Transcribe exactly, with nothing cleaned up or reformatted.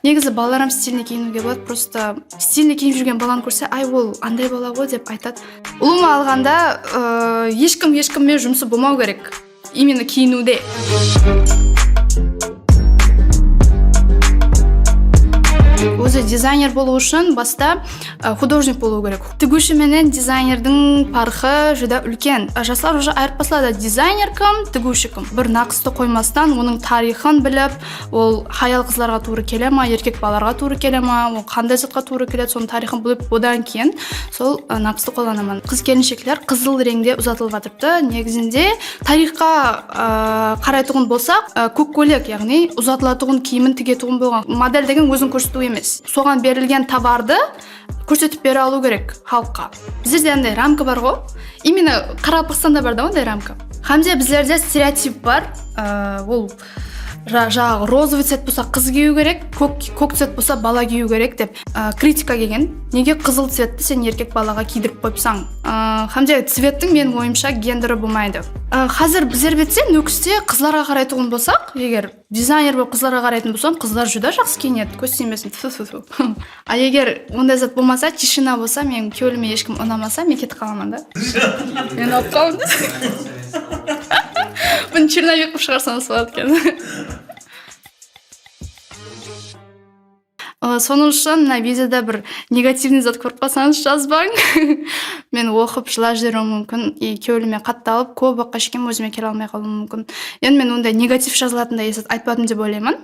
Negizi balalar hám stilniy kiyiniwge boladı, prosta stilniy kiyinip júrgen balanı kórse, ay, ol anday bala ǵoy dep aytadı. Ulıwma alǵanda, ı, eshkim eshkim menen jumısı bolmaw kerek. Именно kiyiniwde. Ózi dizayner bolıw ushın basta, ı, xudojnik bolıw kerek. Tigiwshi menen dizaynerdiń parqı júdá úlken. Jaslar уже ayırıp basladı, dizayner kim, tigiwshi kim. Bir naqıstı qoymastan, onıń tariyxın bilip, ol hayal-qızlarǵa tuwrı kele ma, erkek balalarǵa tuwrı kele ma, ol qanday zatqa tuwrı keledi, sonıń tariyxın bilip, odan keyin sol, ı, naqıstı qollanaman. Qız-kelinshekler qızıl reńde uzatılıp atırıptı. Negizinde tariyxqa, ı, qaraytuǵın bolsaq, ı, kók kóylek, yaǵnıy uzatılatuǵın kiyimin tigetuǵın bolǵan model degen ózin kórsetiw emes. Soǵan berilgen tovardı kórsetip bere alıw kerek xalıqqa. Bizlerde anday ramka bar ǵo. Именно Qaraqalpaqstanda bar da onday ramka. Hám de bizlerde stereotip bar. Aa, ol ja-, jaǵı розовый цвет bolsa qız kiyiw kerek, kók, kók цвет bolsa bala kiyiw kerek dep, aa, kritika kelgen. Nege qızıl цветти sen erkek balaǵa kiydirip qoyıpsań? Aa, hám de цветtiń, meniń oyımsha, genderi bolmaydı. Aa, házir bizler betse Nókiste qızlarǵa qaraytuǵın bolsaq, eger dizayner bolıp qızlarǵa qaraytın bolsam, qızlar júdá jaqsı kiyinedi, kóz tiymesin. Tfu, tfu, tfu. Al eger onday zat bolmasa, tishina bolsa, meniń kewlime hesh kim unamasa, men ketip qalaman da. Men alıp qaldım. Bunı chernovik qılıp shıǵarsańız boladı eken. Aa, sonıń ushın mına videoda bir negativnıy zat kórip qalsańız, jazbań. Men oqıp jılap jiberiwim múmkin, e, kewlime qattı alıp, kóp waqıtqa shekem ózime kele almay qalıwım múmkin. Endi men onday negativ jazılatınday zat aytpadım dep oylayman.